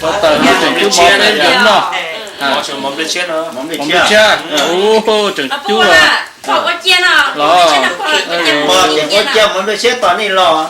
Tau tas no tseem cub mov peb noj. Mov nplej tshiab, tseem cub los. Ua ciaj mov nplej tshiab tos nej los.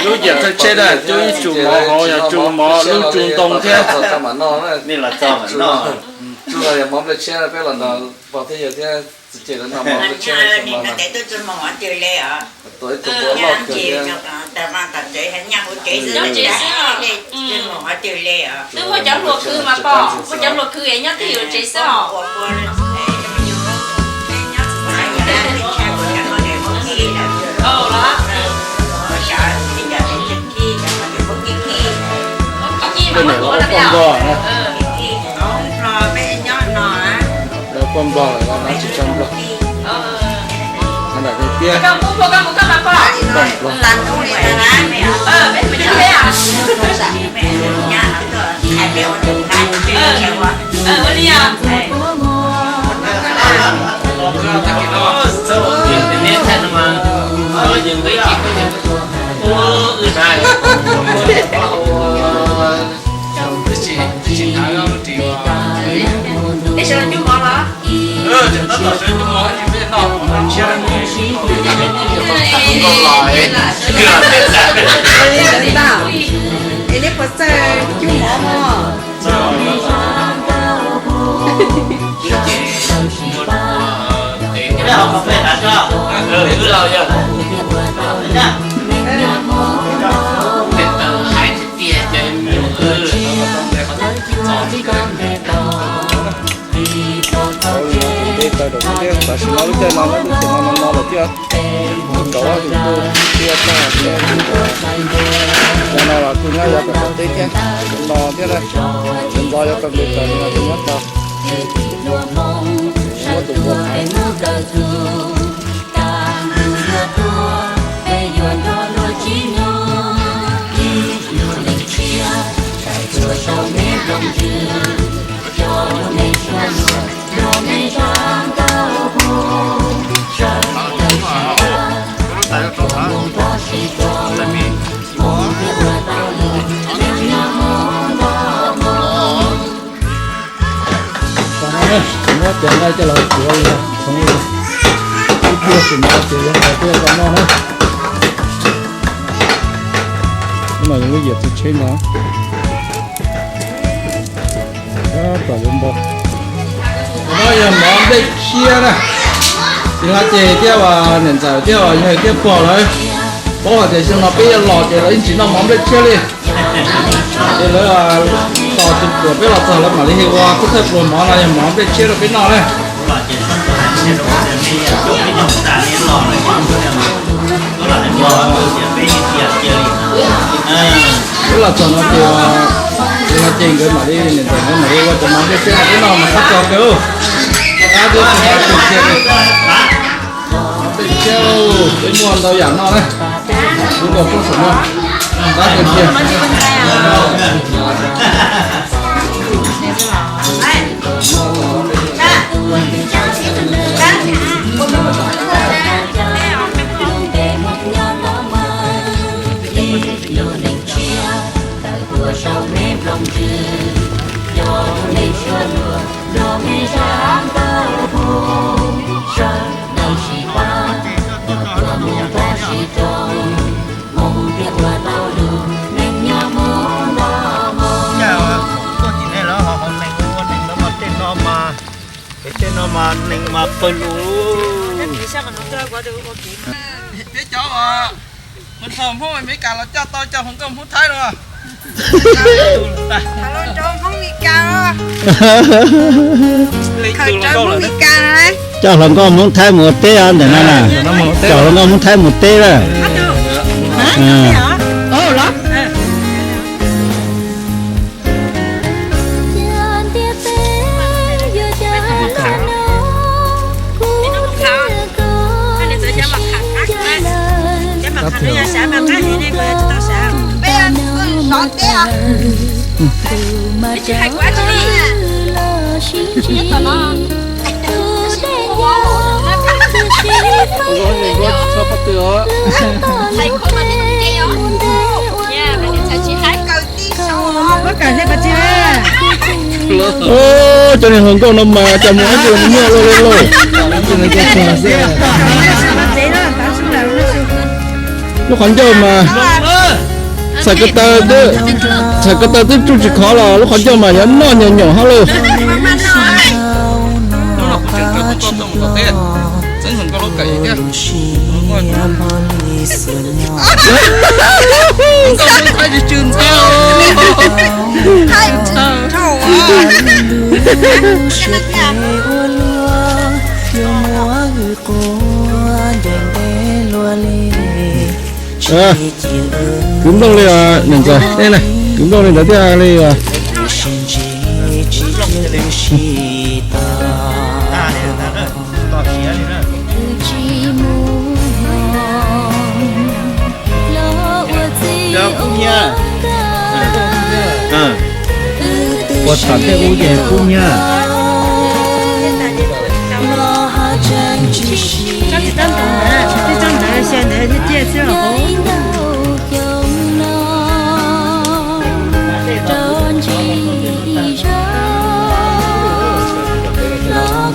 Lub yam thawj tsheb na, cub ib tsum mov hauv, yog tsum mov lub tsum ntoo thiab. Nej los txog mam noj. Mov nplej tshiab peb los nrog pog thiab yawg thiab txiv ces lawv noj mov nplej tshiab. Tuav ib tug npua loj kawg thiab. Twb muaj cov hluas khwv mas pog, muaj cov hluas khwv es nyob twj ywm tsev xwb os. Tej niam los ua poj nplog na. Lawv poj nplog lawm los tsis tso nplog. Nram tiag tiag. Tej sawv daws cub mov los? Es nej puas txawj cub mov mog? Ua li no ces ntev taw rau thiab, tam sim no lub caij no lub caij no no no lawm thiab. Tus kauv tus ntuj thiab tag thiab tus, cov no los kuj nyob yav tom teb thiab, tus no thiab na, cov ntxov yuav tau ntev taws li no ces nyob tau. Muab tus npua thaiv. Muab cov nqaij coj los txiav li no, txhoov li no. Ib pliag tsis mov ces yuav nqaij thiab tau noj na. Hnub no yog lub yiam txuj tsheb ntag. Tab tom yuav npau. Qhov no yog mov nplej tshiab na. Txiv Hla Ces thiab niam ntxawm thiab yawg thiab pog lawv paub hais tias xyoo no peb yuav los ces lawv yeej tsis noj mov nplej tshiab li. Ces lawv tos tus ruam peb los txog lawv mam li ua thawj thawj pluas mov no yog mov nplej tshiab rau peb noj na. Wb los txog no ces, ces nkawd mam li, niam ntxawm nkawd mam li ua cov mov nplej tshiab rau peb noj mas qab txog kawg. Qab thiab tsis qab kawg kiag li. Nplej tshiab, peb muaj ntau yam noj na. Kuv nkaus pub saum no. Qab kawg kiag. Tuaj tim nej lawv ho hauv neeg ua neeg lawv mas tej no mas, pem tej no mas neeg mas pawg lug. Peb cov uas mus nrog Hmoob Amelikas los coj tau cov hluas nkauj Hmoob Thaib los. Hluas nkauj Hmoob Thaib mus ua teb ntawm no na. Cov hluas nkauj Hmoob Thaib mus teb lawm. Cov niag hluas nkauj no mas cas mus ib tug nyiaj luaj li lauj. Lub qhov ncauj mas txhais ko taw, txhais ko taw twb tsuj tsis khov los lub qhov ncauj mas yuav noj nyoos nyoos hab lauj. Kwv nplooj li os, niam ntxawm, kwv nplooj li ntawd thiaj li os. Ua tham tej ub ces kub nyab.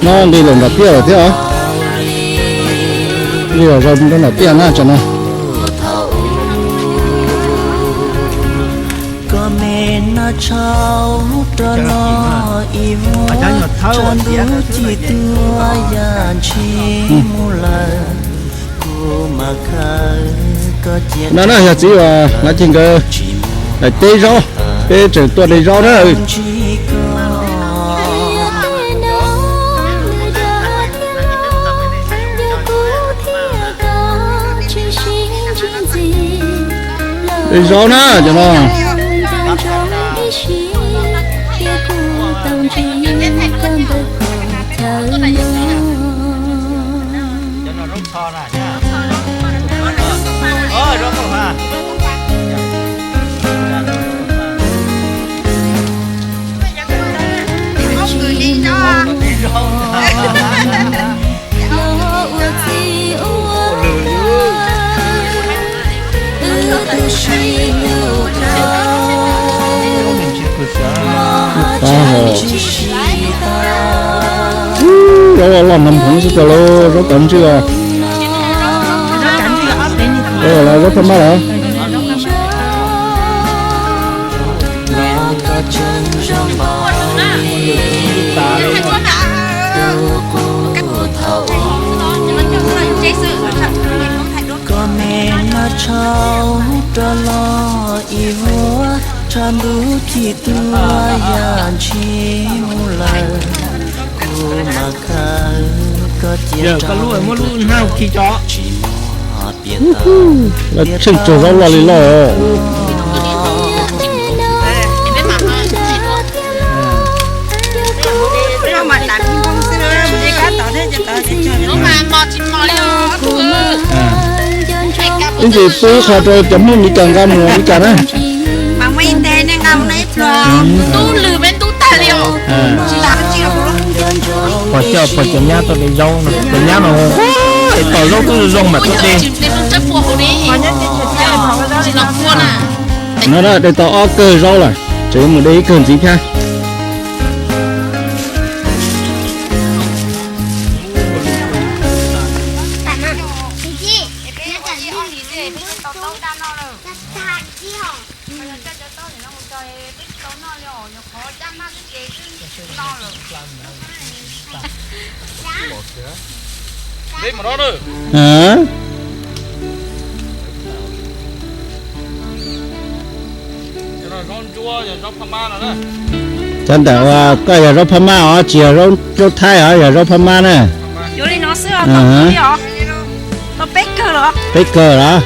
No nqis lawm nram tiaj lawm thiab os. Nqis lawm rau nram tiaj na tsam no. No na yog txiv uas lav ceg nkawd daim teb zaub, peb tseem tuaj de zaub na. De zaub na cov no. Zaub loj nrov nphoo xwb rau lawm, zaub kav ntswj os. Zaub phaj mab lawm. Yog koj lub muab lub hnab khi tso. Lawv tsheej tsuag zaub loj li loj. Ib ntsis pub qho rau cov Hmoob Meskas nqa mus Meskas na. Pog coj pog cov nyab tuaj de zaub no, cov nyab no es tom zaub twb zoo zoo mas tuaj de. No na, de tau ob kawg zaub lawm, tseem yuav mus de ib kawg ntxiv thiab. Cov ntawm uas koj yog zaub phaj mab os, tsis yog zaub thaib os, yog zaub phaj mab na. Peb kawg los?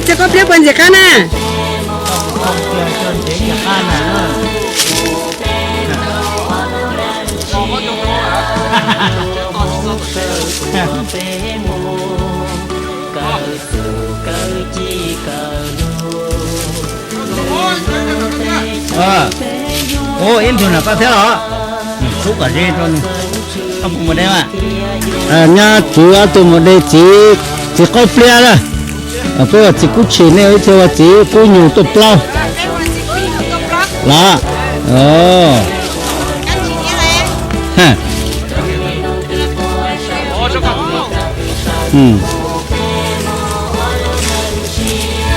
Ces koj pliab puas ntxim qab na? Ua, ib tug nam paj thiab los? Xub kom ze rau nws. Koj puas mus de mas? Nyob tsuv ob tug mus de txiv, txiv qaub pliab lawm. Peb ua txiv kub tshis, nej ib txhia ua txiv kub nyuj tuaj plaub los?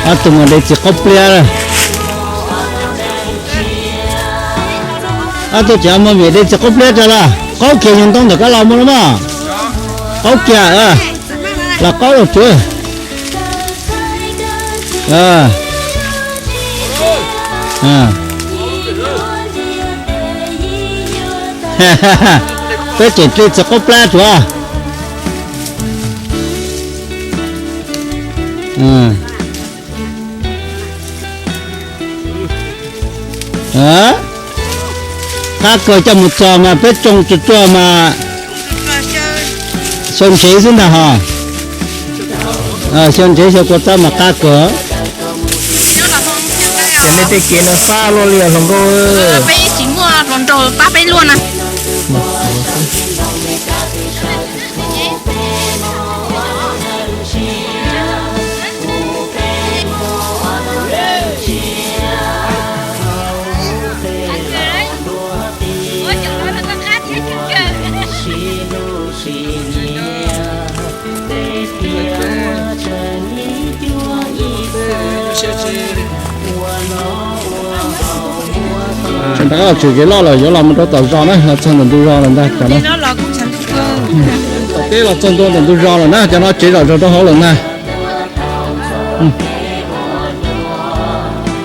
Ob tug mus de txiv qaub pliab lawm. Ob tug cov muag vim de txiv qaub pliab rau los? Qaub kiag yog ntoo ntawm koj los mus los mas. Qaub kiag, los qaub los tsuav. Peb tseem de txiv qaub pliab tsuav. Qab kawg, coj mus txog mas peb tsoo tsuag tsuag mas xyaw ntsev xwb ntag hos. Xyaw ntsev xyaw kua txob mas qab kawg. Ces nej tej kev no fab luaj li os hluas nkauj. Peb tsis muaj hluas nraug pab peb luaj na. Tseem rov qab los tshwm kev loj lawm, yuav los mus rau tom zos na, los txog ntawm ntug zos lawm ntag cov no. Tom teb los txog ntua ntawm ntug zos lawm na, cov no tsev zom zaws rau hauv lawm na.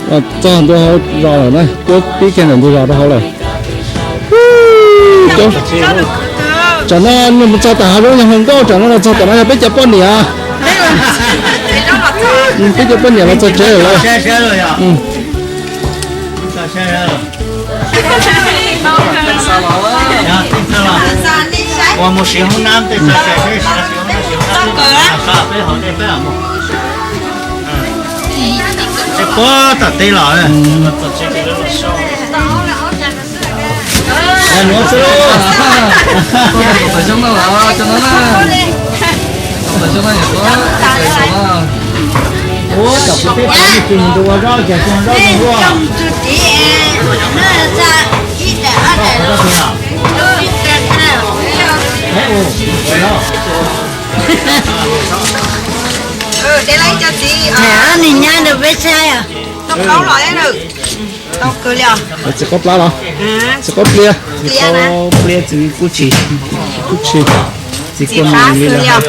Los txog ntua hauv zos lawm na, tuaj pib kiag ntawm ntug zos rau hauv lawm. Tam no nws mus txog tom hav zoov yog hluas nkauj, tam no los txog tom no yog peb cov poj niam. Peb cov poj niam los txog tsev lawm. Ua mus siv hoob nab tej, peb tom teb los. Nuav xwb lauj. Ua tom kuv teb chaws twg mus ua zaub cas tsis zaub zoo luaj. Nws nyab nrog peb saib os. Txiv qaub plab los? Txiv qaub pliab. Txiv qaub pliab, txiv kub tshis. Kub tshis. Txiv kua mus li lawm.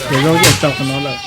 Ces zaub yeej tau qhov no lawm.